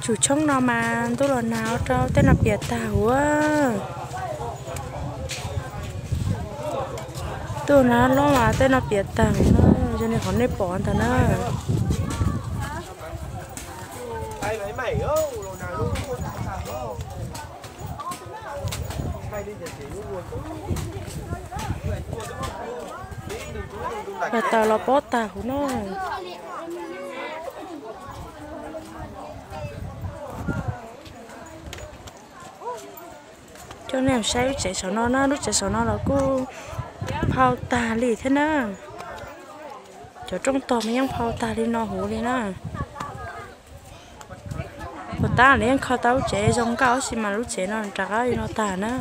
Tsum tshoob no mas ntuj los nag ua rau tej no piam tag huv. Ntuj nag loj mas tej no piam tag huv na, zoo li qhov nej pom ntawd na. Los tas los pob tag huv na. Coj nej saib lub tsev saum no na, lub tsev saum no los kuj phau tag li thiab na. Cov rooj tog mas yeej phau tag li no huv li na. Puas tab lawv yeej kho tau lub tsev zoo nkauj tab sis mas lub tsev no rov qab li no tag na.